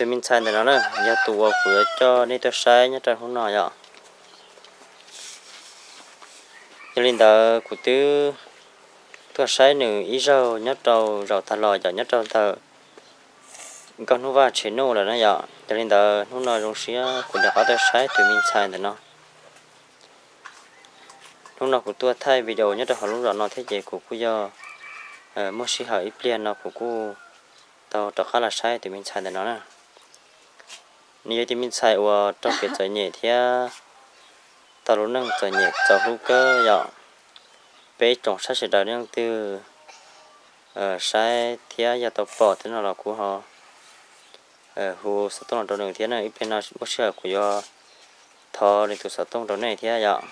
Tus me ntxhais ntawm no na yog tus uas kuv yuav coj nej tuaj saib nyob rau hnub no yom. Yog li ntawd kuv twb tuaj saib nws ib zaug nyob rau zaum tag los yom, nyob rau ntawm Nkauj Hnub Vaj tshev nuj lawm na yom. Yog li ntawd hnub no zoo siab kuv rov qab tuaj saib tus me ntxhais ntawm no. Hnub no kuv tuaj thaij video nyob rau hauv lub zos no thiab ces kuv kuj yog muaj sij hawm ib pliag no kuv kuj tau rov qab los saib tus me ntxhais ntawm no na. Nws yog ib tug me ntxhais uas raug kev txom nyem thiab tau lub neej txom nyem txaus hlub kawg yom. Peb tsoom saib sawv daws nej leej twg saib thiab yog tau pom thiab no los kuj ho hu xov tooj los rau nws thiab na. Ib pliag no muaj sij hawm kuv yuav thov nws tus xov tooj rau nej thiab yom.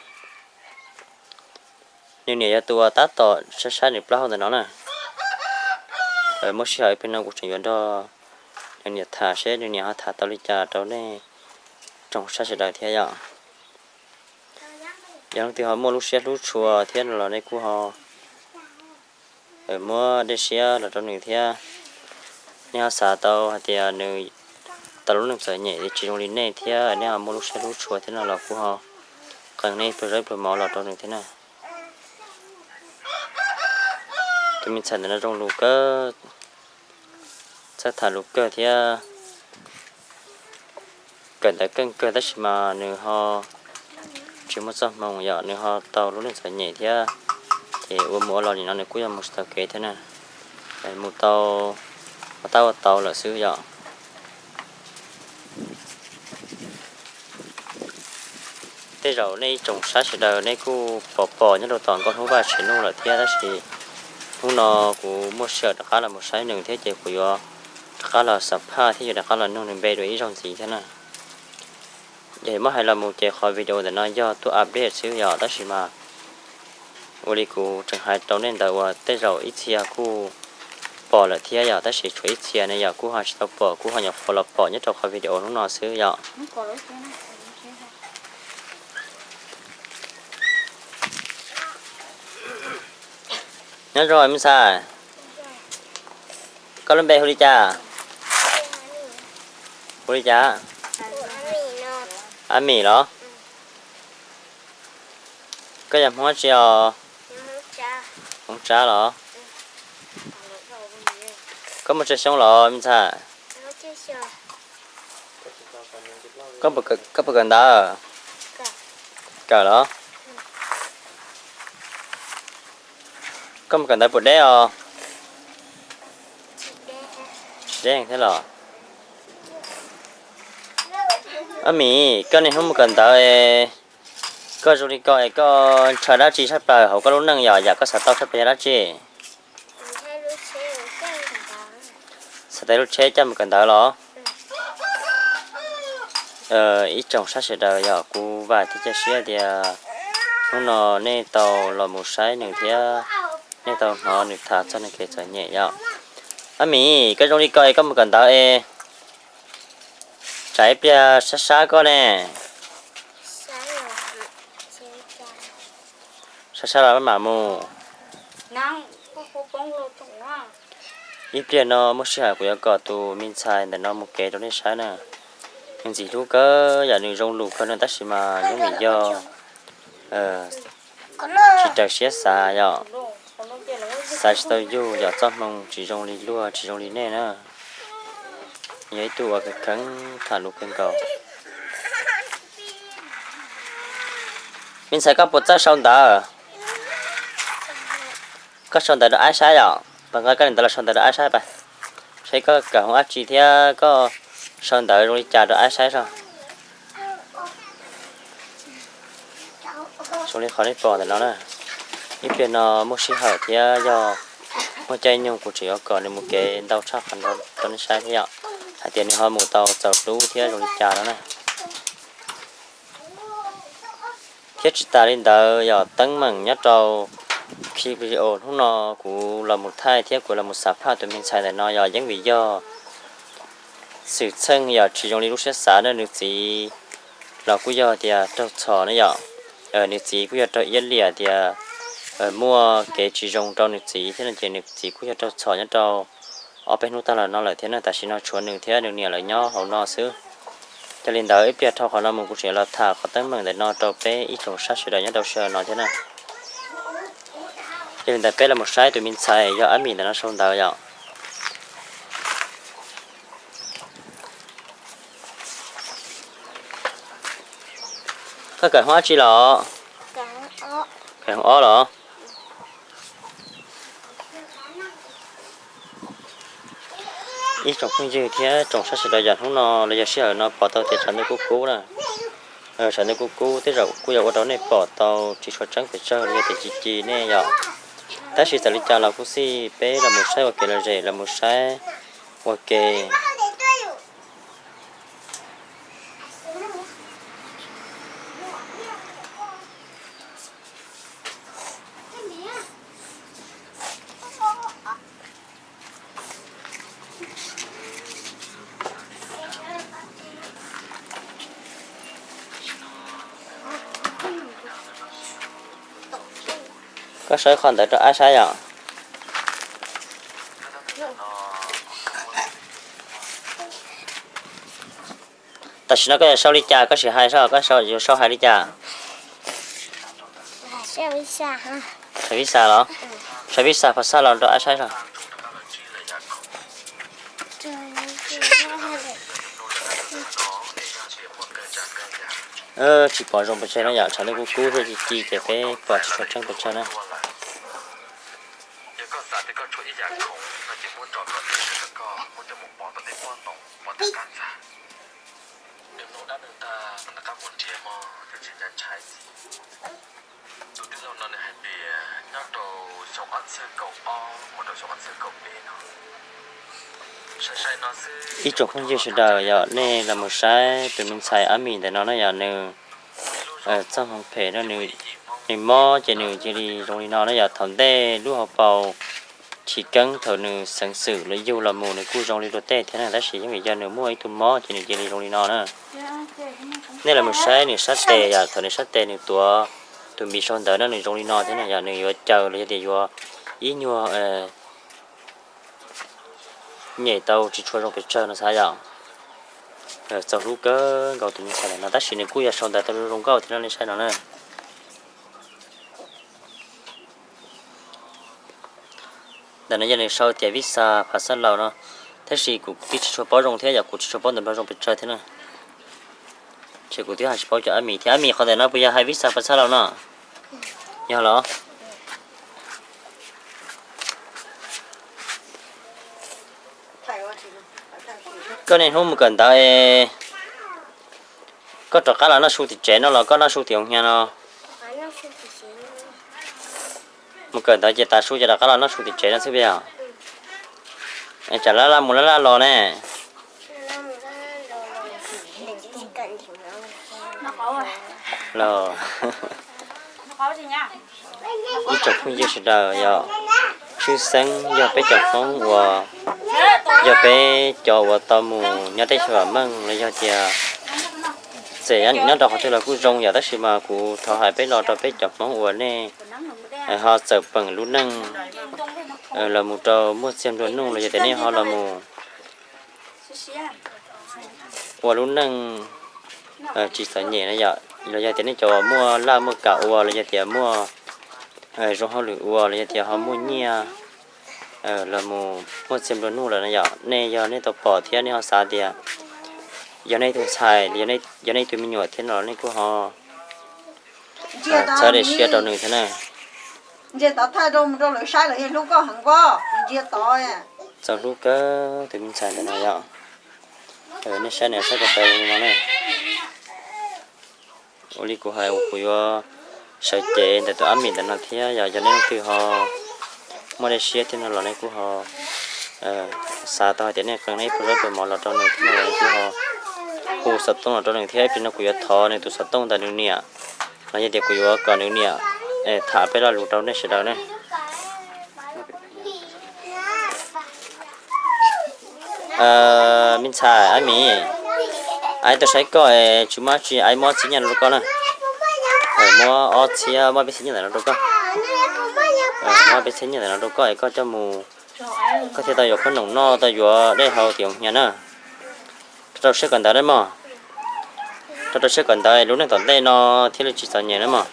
Nws niam yog tus uas tab tom saib saib nws plaub hau ntawm no na. Muaj sij hawm ib pliag no kuv tseem yuav nrog nws niam tham seb nws niam ho tham tau li cas rau nej tsoom saib sawv daws thiab yom. Yog leej twg ho muaj lub siab hlub tshua thiab no los nej kuj ho muab dej siab los rau nws thiab. Nej ho xav tau hais tias nws tau lub neej txom nyem tsis zoo li nej thiab nej ho muaj lub siab hlub tshua thiab no los kuj ho qee nej ib pluag zaub ib pluag mov los rau nws thiab na. Tus me ntxhais ntawm no zoo lus kawg, txawj tham lus kawg thiab kawm ntawv keej kawg tab sis mas nws ho tsis muaj txoj hmoo yom, nws ho tau lub neej txom nyem thiab ces ua mus ua los nim no nws kuj yog mus tsis tau kev thiab na. Mus tau ua tab ua tau lawm xwb yom. Tej zaum nej ib tsoom saib sawv daws nej kuj pom pom nyob rau tom Nkauj Hnub Vaj tshev nuj lawm thiab tab sis hnub no kuv muaj sij hawm rov qab los mus saib nws thiab ces kuv yuav rov qab los xam phaj thiab yuav rov qab los nug nws npe dua ib zaug ntxiv thiab na. Yog muab hais los mus ces qhov video ntawm no yog tuaj update xwb yom tab sis mas ua li kuv tseem hais rau nej ntawd uas tej zaum ib txhia kuj pom lawm thiab yom tab sis tshuav ib txhia ne yom kuj ho tsis tau pom kuj ho nyuam qhuav los pom nyob rau qhov video hnub no xwb yom. Nyob zoo me ntxhais, koj lub npe hu li cas? Hu li cas? Ab Mim los? Koj yog Hmoob dab tsi os? Hmoob Tsab los? Koj muaj tsawg xyoo los me ntxhais? Koj puas kawm ntawv? Kawm los? Koj mus kawm ntawv puas deb os? Deb thiab los? Ab Mim, koj niaj hnub mus kawm ntawv es koj zoo li ko es koj ntshaw dab tsi tshaj plaws hauv koj lub neej yom, yam koj xav tau tshaj plaws yog dab tsi? Xav tau lub tsheb coj mus kawm ntawv los? Ib tsoom saib sawv daws yog kuv vam thiab cia siab tias hnub no nej tau los mus saib nws thiab nej tau hnov nws tham txog nws kev txom nyem yom. Ab Mim, koj zoo li ko es koj mus kawm ntawv es tsam ib pliag sab sab koj ne. Sab sab los maj mam mus. Ib pliag no muaj sij hawm kuv yuav kom tus me ntxhais ntawm no mus kev rau nej saib na. Nws ntxim hlub kawg yam nws zoo lus kawg no tab sis mas yeej vim yog tsis raws siab xav yom, xav tsis tau yug yom, txoj hmoo tsis zoo li luag tsis zoo li nej na. Yog ib tug uas kheev kheev tham lus kawg nkaus. Me ntxhais koj puas txawj sau ntawv? Koj sau ntawv rau aib saib yom, pab nqa koj niam ntawd los sau ntawv rau aib saib pab, saib koj kawm hoob dab tsi thiab koj sau ntawv zoo li cas rau aib saib so. Zoo li qhov nej pom ntawm no na, ib pliag no muaj sij hawm thiab yog muaj caij nyoog kuv tseem yuav kom nws mus kev ntau tshaj qhov no rau nej saib thiab yom, hais tias nws ho mus tau txaus hlub thiab zoo li cas no na. Thiab tsis tas li ntawd yog teeb meem nyob rau clip video hnub no kuv los mus thaij thiab kuv los mus xam phaj tus me ntxhais ntawm no yog yeeb vim yog xwm txheej yog tsis zoo li lub siab xav na, nws txiv los kuj yog tias raug txhom na yom. Nws txiv kuj yog raug iab liam tias muaj kev tsis zoo rau nws txiv thiab no ces nws txiv kuj yog raug txhom nyob rau ob peb hnub tag los no lawm thiab na, tam sim no tshuav nws thiab nws niam lawv nyob hauv no xwb. Yog li ntawd ib pliag dhau qhov no mus kuv tseem los tham qhov teeb meem ntawm no rau peb ib tsoom saib sawv daws nyob rau sij hawm no thiab na. Yog li ntawd peb los mus saib tus me ntxhais yog Ab Mis ntawm no sau ntawv yom. Koj kawm hoob dab tsi los? Kawm hoob ob los? Ib tsoom phooj ywg thiab tsoom saib sawv daws, yog hnub no los yog sij hawm no pom tau tias tshav ntuj kub kub na. Tshav ntuj kub kub tej zaum kuj yog ua rau nej pom tau tsis tshua tseeb pes tsawg los yog tias ci ci nej yom. Tab sis txawm li cas los kuj xij peb los mus saib ua ke los zem los mus saib ua ke. Koj sau qhov ntawd rau Ab saib yom. Tam sim no koj yuav sau li cas koj sim hais, koj yuav sau hais li cas? Hais vij xas los? Hais vij xas phas xaj los rau Ab saib los? Tsis pom zoo pes tsawg no yom, tshav ntuj kub kub thiab ci ci ces peb pom tsis tshua tseeb pes tsawg na. Ib tsoom phooj ywg sawv daws yog nej los mus saib tus me ntxhais Ab Mis ntawm no na yog nws txoj hmoov phem no, nws mob ces nws cia li zoo li no na yog thaum ntej lub hauv paus chiv keeb thaum nws xeev xwm los yug los mus nws kuj zoo li luag tej thiab na, tab sis yeej vim yog nws muaj ib tug mob ces nws cia li zoo li no na. Nej los mus saib nws sab tes yom, thaum nws sab tes nws tuav tus npiv sau ntawv no nws zoo li no thiab na yog nws yuav caws los yog tias yuav ib nyuag nyem tau tsis tshua zoo pes tsawg no xav yom. Txaus hlub kawg nkaus tus me ntxhais ntawm no tab sis nws kuj yog sau ntawv tau zoo nkauj thiab no nej saib no na. Ntawm no yog nws sau tias vij xas phas xaj laus no, tab sis kuv twb tsis tshua paub zoo thiab yog kuv tsis tshua paub ntawv Nplog zoo pes tsawg thiab na. Ces kuv twb hais tsis paub cov Ab Mis thiab. Ab Mis, qhov ntawm no puas yog hais vij xas phas xaj laus no? Yog los? Koj niaj hnub mus kawm ntawv, koj rov qab los noj su tim tsev no los koj noj su tim hoos hias no? Mus kawm ntawv ces tav su ces rov qab los noj su tim tsev no xwb puas yog? Tsam laj laj mus laj laj los ne. Los, ib tsoom phooj ywg sawv daws, yog tshwj xeeb yog peb cov Hmoob uas, yog peb cov uas tau mus nyob teb chaws vam meej los yog tias txawm nyob rau qhov twg los kuj zoo yom, tab sis mas kuv thov hais peb los rau peb cov Hmoob uas nej ho txawm peem lub neej los mus rau muaj txiag nplua nuj los yog tias nej ho los mus ua lub neej tsis txom nyem na yom, los yog tias nej cov muaj laj muaj kam ua los yog tias muaj zoo hauj lwm ua los yog tias ho muaj nyiaj los mus muaj txiag nplua nuj lawm na yom, nej yog nej tau pom thiab nej ho xav tias yog nej tus ntxhais, yog nej tus me nyuam thiab no los nej kuj ho txhawb daim siab rau nws thiab na. Txaus hlub kawg tus me ntxhais ntawm no yom. Nej saib nws sab ko taw li no ne. Ua li kuv hais uas kuv yuav sawv cev ntawm tus Ab Mis ntawm no thiab yog, yog nej leej twg ho muaj daim siab thiab no los nej kuj ho xav tau hais tias nej qee nej ib pluag zaub pluag mov los rau nws thiab no los nej kuj ho hu xov tooj los rau nws thiab. Ib pliag no kuv yuav thov nws tus xov tooj ntawm nws niam, los yog tias kuv yuav kom nws niam tham peb lo lus rau nej sawv daws ne. Me ntxhais Ab Mis, aib tuaj saib koj, tsis muaj dab tsi, aib muab ob txhiab nyiaj no rau koj na. Muab ob txhiab, muab peb txhiab nyiaj ntawm no rau koj. Muab peb txhiab nyiaj ntawm no rau koj es koj coj mus koj thiaj tau yuav khoom noj, tau yuav dej haus tim hoos hias na. Rau rau siab kawm ntawv na mog. Rau rau siab kawm ntawv, lub neej tom ntej no thiaj li tsis txom nyem na mog.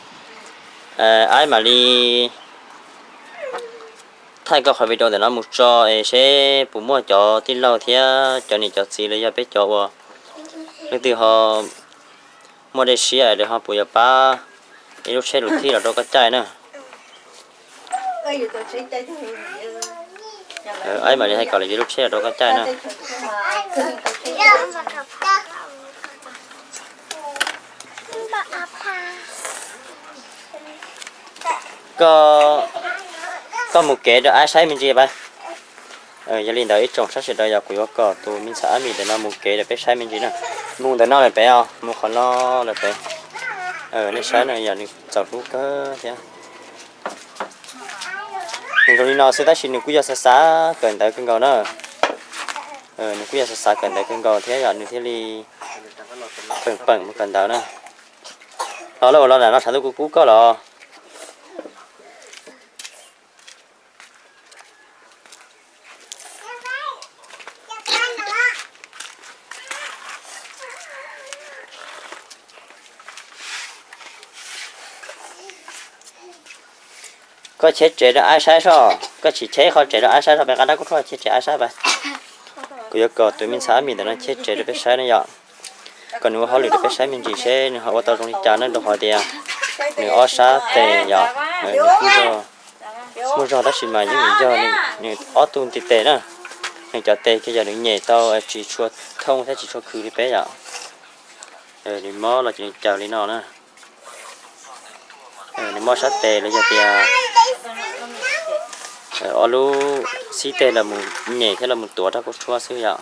Aib mam li thaij koj qhov video ntawm no mus tso es seb puas muaj cov tij laug thiab cov niam cov txiv los yog peb cov uas leej twg ho muaj dej siab es ho puas yuav pab ib lub tsheb lus thij los rau koj caij na. Aib mam li hais kom lawv yuav lub tsheb los rau koj caij na. Koj mus kev rau aib saib me ntsis pab. Yog li ntawd ib tsoom saib sawv daws, yog kuv yuav kom tus me ntxhais Ab Mis ntawm no mus kev rau peb saib me ntsis na. Mus ntawm no lawm pem os, mus qhov no lawm pem. Nej saib no yog nws txaus hlub kawg thiab. Nws zoo li no xwb tab sis nws kuj yog xav xav kawm ntawv kawg nkaus na. Nws kuj yog xav xav kawm ntawv kawg nkaus thiab yom, nws thiaj li peem peem mus kawm ntawv na. Los lawm, los nram no tshav ntuj kub kub koj los. Koj cheb tsev rau aib saib soj, koj tsis cheb qhov tsev rau aib saib soj, peb qab dab kuj rhuaj cheb tsev aib saib pab. Kuv yuav kom tus me ntxhais Ab Mis ntawm no cheb tsev rau peb saib na yom. Kom nws ua hauj lwm rau peb saib me ntsis seb nws ho ua tau zoo li cas na, rau qhov tias nws ob sab tes yom, nws kuj yog muaj zog tab sis mas yeej yog nws ob tug ntiv tes na. Nws cov tes ces yog nws nyem tau tsis tshua thooj thiab tsis tshua khwv li peb yom. Nws mob los ces nws caws li no na. Nws mob sab tes los yog tias ob lub xib teg los mus nyem thiab los mus tuav rau kua tshuab xwb yom.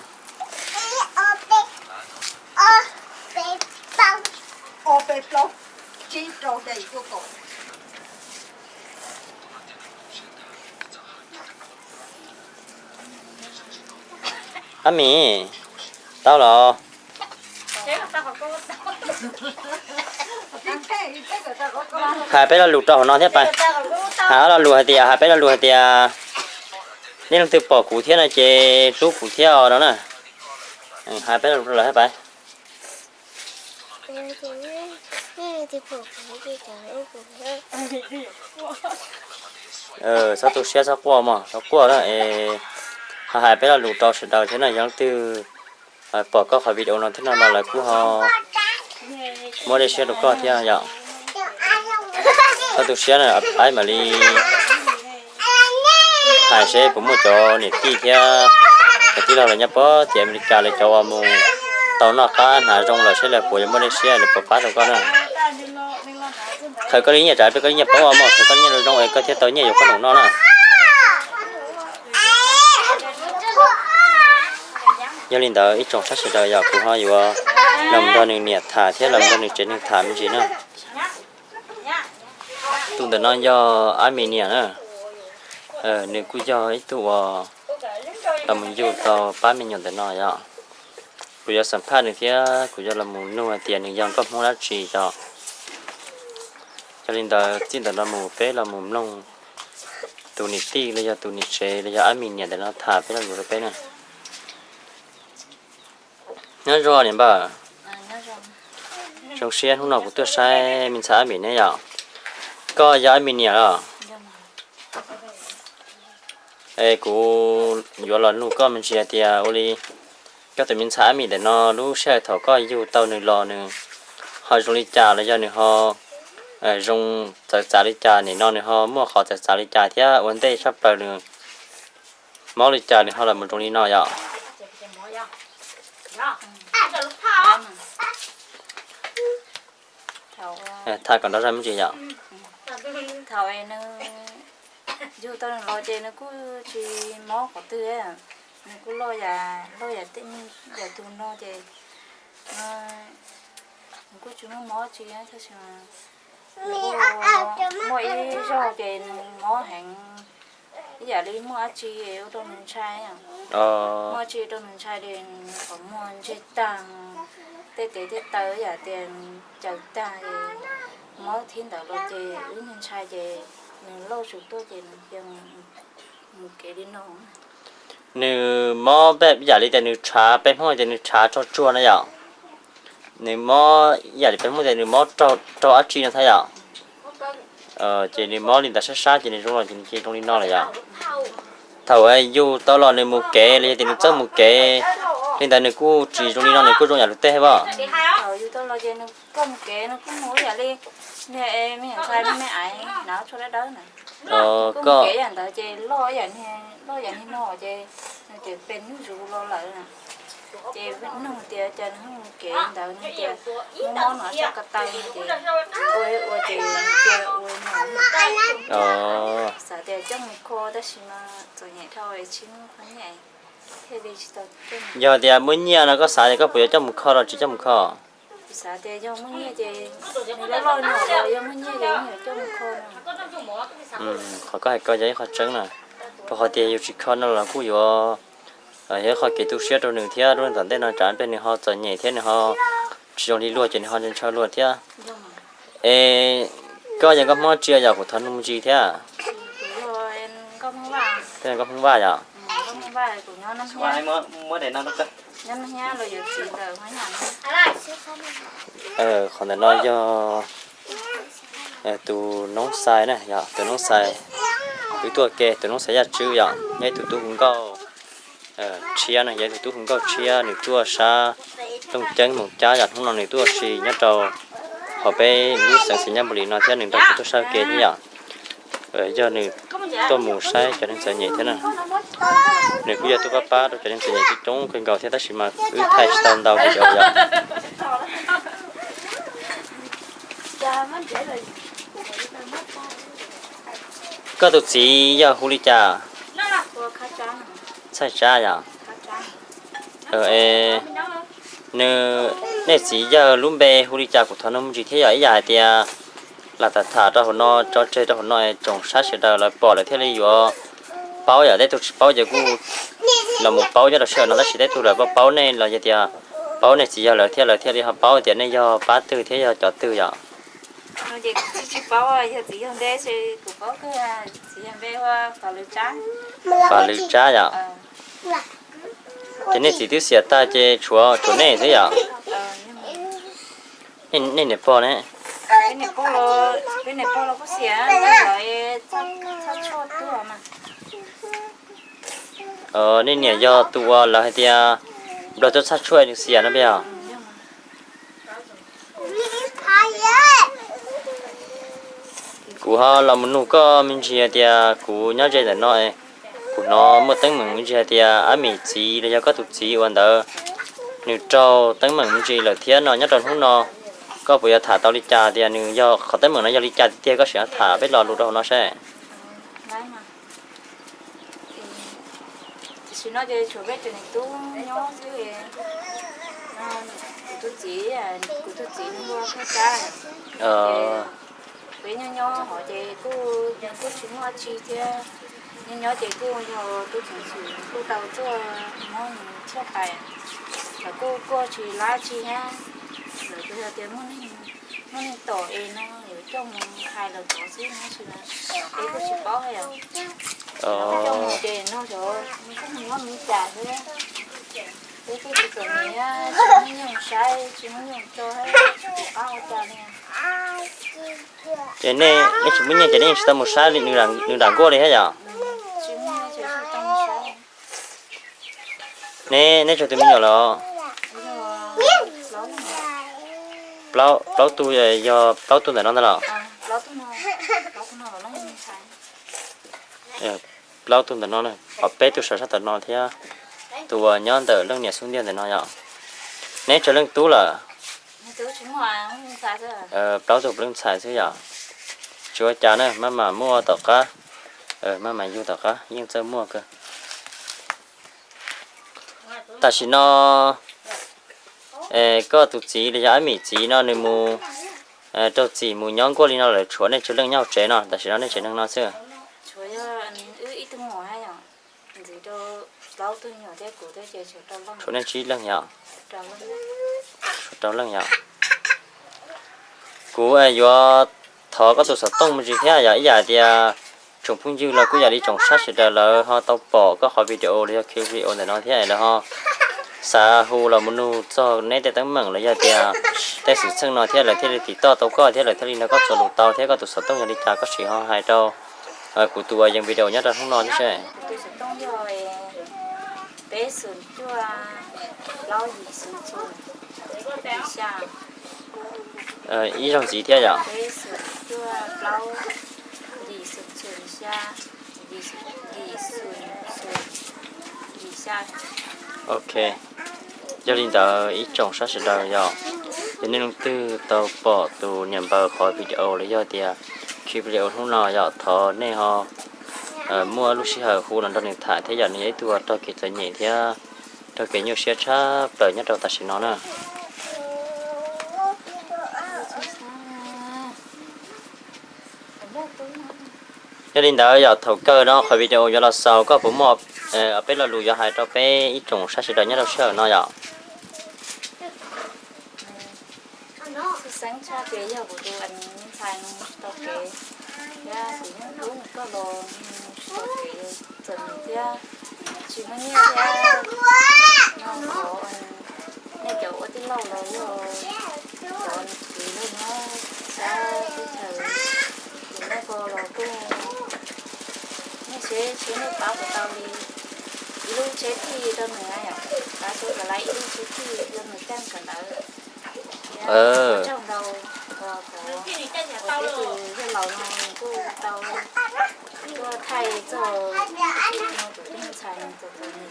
Ab Mis, tau los. Hais peb lo lus rau hauv no thiab pais. Hais ob lo lus hais tias, hais peb lo lus hais tias, nej leej twg pom kuv thiab no ces hlub kuv thiab os no na. Hais peb lo lus rau lawv thiab pais. Txhob tu siab, txhob quaj mog, txhob quaj na es. Ho hais peb lo lus rau sawv daws thiab no, yog leej twg pom koj qhov video no thiab no los lawv kuj ho muab dej siab rau koj thiab yom. Txhob tu siab na, aib mam li hais seb puas muaj cov niam tij thiab cov tij laug los nyob puag tim Amelikas lawv cov uas mus tau noj qab hnav zoo lawm seb lawv puas yuav muaj dej siab lawv puas pab tau koj na. Qhwv koj li nyiaj tsam peb koj li nyiaj poob ua mog, qhwv koj li nyiaj zoo zoo es koj thiaj tau nyiaj yuav koj num noj na. Yog li ntawd ib tsoom saib sawv daws yog kuv ho yuav los nrog nws niam tham thiab los nrog nws tsev neeg tham me ntsis na. Tus ntawm no yog Ab Mis niam na, nws kuj yog ib tug uas los mus yug tau pab me nyuam ntawm no yom. Kuv yuav xam phaj nws thiab kuv yuav los mus nug hais tias nws yog nkauj Hmoob dab tsi yom. Yog li ntawd txij ntawm no mus peb los mus mloog tus niam tij los yog tus niam tsev los yog Ab Mis niam ntawm no tham peb los yus rau peb na. Nyob zoo niam npawg. Zoo siab hnub no kuv tuaj saib me ntxhais Ab Mis ne yom. Koj yog Ab Mis niam los? Es kuv yuav los nug koj me ntsis hais tias ua li koj tus me ntxhais Ab Mis ntawm no lub sij hawm thaum koj yug tau nws los nws ho zoo li cas los yog nws ho zoo txawv txav li cas, nim no nws ho muaj qhov txawv txav li cas thiab ua ntej tshaj plaws nws mob li cas nws ho los mus zoo li no yom. Tham kom nrov zog me ntsis yom. Thaum nws yug tau nws los ces nws kuj tsis mob qhov twg, nws kuj loj yam loj yam tej yam tus no ces nws kuj tsis muaj mob tsis tab sis mas muaj ib zaug ces nws mob heev, ib yam li muaj dab tsi ua rau nws ntshai, muaj dab tsi rau nws ntshai li, qhov muag ntseg tag, tej kev tej taw ib yam tias caws tag, mob thib ntawd los ces wb ntshai ces nws lauj tsis tuaj ces nws cia mus kev li no. Nws mob ib yam li tias nws tshav, peb Hmoob tias nws tshav raug tsuag no yom. Nws mob ib yam li peb Hmoob tias nws mob raug dab tsi no thiab yom. Ces nws mob li ntawd sab sab ces nws zoo los ces nws cia zoo li no lawm yom. Thaum yug tau los nws mus kev los yog tias nws txawj mus kev li ntawd nws kuj tsis zoo li no, nws kuj zoo yam luag tej thiab pob. Koj mus kev no kuj mus ib yam li niag me ntxhais me me aiv na, tshuaj dawb dawb na. Koj mus kev yam ntawd ces loj yam niag no ces nws ces pes nyuj zus los lawm na. Ces nug tias cas nws mus kev ntawd no tias mob mob no txog ko taw no ces ua ua ces cia ua no. Xav tias coj mus kho tab sis mas txom nyem dhau tsis muaj qhov nyiaj thiaj li tsis tau. Yog tias muaj nyiaj no koj xav tias koj puas yuav coj mus kho los tsis coj mus kho? Kuv xav tias yog muaj nyiaj ces nws loj loj no los yog muaj nyiaj ces yeej yuav coj mus kho no. Qhov koj hais ko yog ib qho tseeb na, rau qhov tias yus tsis kho no los kuj yuav yog ib qho kev tu siab rau nws thiab, lub neej tom ntej no tsam pliag nws ho txom nyem thiab nws ho tsis zoo li luag ces nws ho ntshaw luag thiab. Es koj yog nkauj Hmoob tsi yog kuv thov nug me ntsis thiab? Koj yog nkauj Hmoob Vaj yom? Qhov ntawm no yog tus noob xais na, yog tus noob xais, wb tuaj ke tus noob xais Yaj Tswb yom, nyob ib tug tub hu nkauj tshiab no, yog ib tug tub hu nkauj tshiab, nws tuaj sab Looj Ceeb Moos Cab yom, hnub no nws tuaj ua si nyob rau hauv peb lub xeev Xais Nyab Npus Lis no thiab nws nrog kuv tuaj sab ke thiab yom. Yog nws tuaj mus saib cov neeg txom nyem thiab na. Nws kuj yog tuaj pab pab rau cov neeg txom nyem coob coob kawg nkaus thiab tab sis mas wb thaij tsis tau ntau video yom. Koj tus txiv yog hu li cas? Txhaj Tsab yom? Nws, nej txiv yawg lub npe hu li cas kuv thov nug me ntsis thiab yom, ib yam hais tias lam tham tham rau hauv no tso tseg rau hauv no tsoom saib sawv daws lawv pom lawv thiaj li yuav paub yom, tej tug tsis paub ces kuj los mus paub nyob rau sij hawm no tab sis tej tug lawv paub paub nej los yog tias paub nej txiv yawg lawv thiab lawv thiaj li ho paub tias nej yog pab twg thiab yog cov twg yom. Ces kuv tsis paub yog txiv yawg npe, kuv paub txiv yawg npe hu Pam Lwm Tsab. Pam Lwm Tsab yom? Ces nej txiv twb xiam tag ces tshuav, tshuav nej xwb yom? Nej niam pog ne? Peb niam pog los kuj xiam, lawv txhaj tshuaj tuag mas. Nej niam yog tus uas lawv hais tias nplawg tuaj txhaj tshuaj nws xiam no puas yog? Kuv ho los mus nug koj me ntsis hais tias kuv nyob ze ntawm no, kuv hnov muaj teeb meem me ntsis hais tias Ab Mim txiv los yog koj tus txiv uas ntawd nws raug teeb meem me ntsis lawm thiab no, nyob rau hnub no koj puas yuav tham tau li cas tias nws yog qhov teeb meem no yog li cas tiag tiag, koj sim tham peb lo lus rau hauv no saib. Tam sim no ces tshuav peb cov niam tub nyob xwb. Kuv tus txiv, kuv tus txiv nws hu ua Kab Tsab. Peb nyob nyob hov ces kuj, kuj tsis muaj dab tsi thiab. Nyob nyob ces kuj yog tub ceev xwm kuj tau tuaj muab nws tshuaj pais, lawv kuj kuaj tsis lab tsi thiab. Lawv kuj yog tias muaj neeg tom es no yuav coj mus hais lawv tod xwb no, tab sis peb kuj tsis paub thiab yom. Coj mus ces no xyov nws muab mus li cas thiab. Peb kuj tsis txom nyem, tsis muaj nyiaj mus saib, tsis muaj nyiaj mus tso, tsis pom qab ua cas li. Ces nej, nej tsis muaj nyiaj ces nej yeej tsis tau mus saib nws daim nkuaj li thiab yom? Neb, neb tshuav tus me nyuam los? Plaub, plaub tug, yog plaub tug ntawm no ntag los? Plaub tug ntawm no, peb tug sawv sab tom no thiab tus uas nyob ntawm leej niam xub ntiag ntawm no yom. Neb tshuav leej tub lawm? Plaub tug puav leej ntxhais xwb yom. Tsis ua cas na, maj mam muaj tom qab, maj mam yug tom qab yeej txawj muaj kawg. Tam sim no koj tus txiv los yog Ab Mim txiv no nws mus raug txim mus nyob nkuaj li no lawm, tshuav nej tsawg leej nyob hauv tsev no? Tam sim no nej tsev neeg no xwb. Tshuav nej tsib leej yom? Tshuav rau leej yom. Kuv yuav thov koj tus xov tooj me ntsis thiab yog ib yam tias Tsoom phooj ywg los kuj yog li tsoom saib sawv daws lawv ho tau pom koj qhov video los yog clip video ntawm no thiab lawv ho xav hu los mus nug txog neb tej teeb meem los yog tias tej xwm txheej no thiab lawv thiaj li tim toj tau koj thiab lawv thiaj li nrog koj txuas lus tau thiab koj tus xov tooj yog li cas koj sim ho hais rau kuv tus uas yees video nyob rau hnub no thiab seb. Tus xov tooj yog peb xoom cuaj plaub yim xoom xoom yim xya. Ib zaug ntxiv thiab yom. Peb xoom cuaj plaub yim xoom xoom xya, yim xoom xoom yim xya. Ok, yog li ntawd ib tsoom saib sawv daws yom, yog nej leej twg tau pom tus niam npawg qhov video los yog tias clip video hnub no yom, thov nej ho muaj lub sij hawm hu los nrog nws tham thiab yom, nws yog ib tug raug kev txom nyem thiab raug kev nyuaj siab tshaj plaws nyob rau tam sim no na. Yog li ntawd yom, thaum kawg no qhov video yuav los xaus koj puas muaj peb lo lus yuav hais rau peb ib tsoom saib sawv daws nyob rau sij hawm no yom? Tshwj xeeb tshaj ces yog kuv tus ntxhais tsis tau kev thiab kuv yeej hlub nws koj los tsis tau kev txom nyem thiab tsis muaj nyiaj thiab no qhov nej cov ua tij laug los yog cov kev loj nyob sab teb chaws ces nej ko los kuj nej tsheb tsheb nej pab puas tau li ib lub tsheb tij rau nws na yom, pab tsheb kom lawv ib lub tsheb tij rau nws caij kawm ntawv. Thaum ub yawg laus no nws kuj tau tuaj thaij txog no tus tub ntxhais no tus tus ni.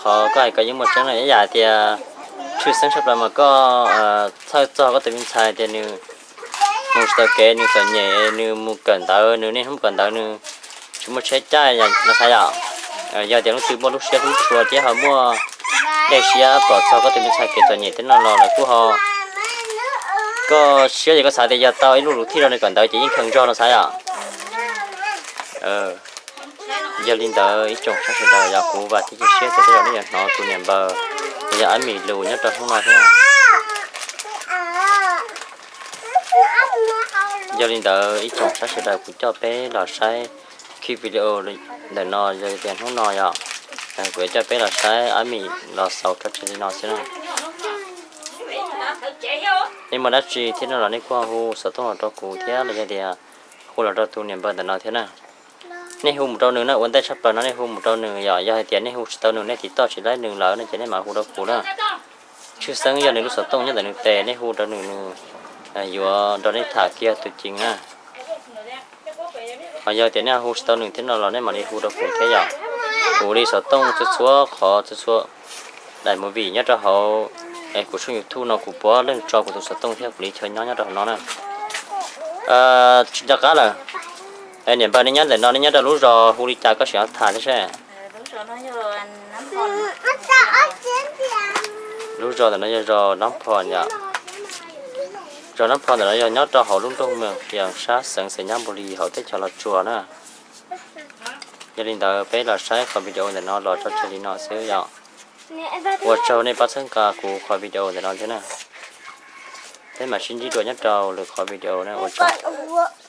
Qhov koj hais ko yeej muaj tseeb na, ib yam tias tshwj xeeb tshaj plaws mas koj txhawj txog koj tus me ntxhais tias nws mus tsis tau kev, nws txom nyem, nws mus kawm ntawv, nws niaj hnub kawm ntawv nws tsis muaj tsheb caij no xav yom. Yog tias leej twg muaj lub siab hlub tshua thiab ho muaj dej siab pom txog koj tus me ntxhais kev txom nyem thiab no los lawv kuj ho, koj siab ces koj xav tias yog tau ib lub luv thij rau nws kawm ntawv ces yeej kheev zog no xav yom. Yog li ntawd ib tsoom saib sawv daws yog kuv vam thiab cia siab tias tej zaum nej yuav hnov tus niam npawg los yog Ab Mis lus nyob rau hnub no thiab. Yog li ntawd ib tsoom saib sawv daws kuv coj peb los saib clip video ntawm no yog tias hnub no yog kuv yuav coj peb los saib Ab Mis los xaus tso tseg li no xwb na. Nej muaj dab tsi thiab no los nej kuj hu xov tooj los rau kuv thiab los yog tias hu los rau tus niam npawg ntawm no thiab na. Nej hu mus rau nws na, ua ntej tshaj plaws no nej hu mus rau nws yom, yog hais tias nej hu tsis tau nws, nej tiv toj tsis laib nws lawm no ces nej mam hu rau kuv na. Tshwj xeeb yog nws lub xov tooj nyob ntawm nws tes, nej hu rau nws, nws yuav nrog nej tham kiag tus cees na. Ho yog tias nej hu tsis tau nws thiab no los nej mam li hu rau kuv thiab yom. Kuv li xov tooj txhua txhua qhov txhua txhua daim movie nyob rau hauv kuv tshooj YouTube no kuv puav leej tso kuv tus xov tooj thiab kuv li chaw nyob nyob rau hauv no na. Tsis nco qab lawm. Niam npawg, nej nyob ntawm no nej nyob rau lub zos hu li cas koj sim tham thiab seb. Lub zos ntawm no yog zos Nab Phom yom. Zos Nab Phom ntawm no yog nyob rau hauv lub nroog Moos Khias sab xeev Xais Nyab Npus Lis hauv teb chaws Los Tsuas na. Yog li ntawd peb los saib qhov video ntawm no los tso tseg li no xwb yom. Ua tsaug nej pab txhawb nqa kuv qhov video ntawm no thiab na. Peb mam sib ntsib dua nyob rau lwm qhov video na, ua tsaug.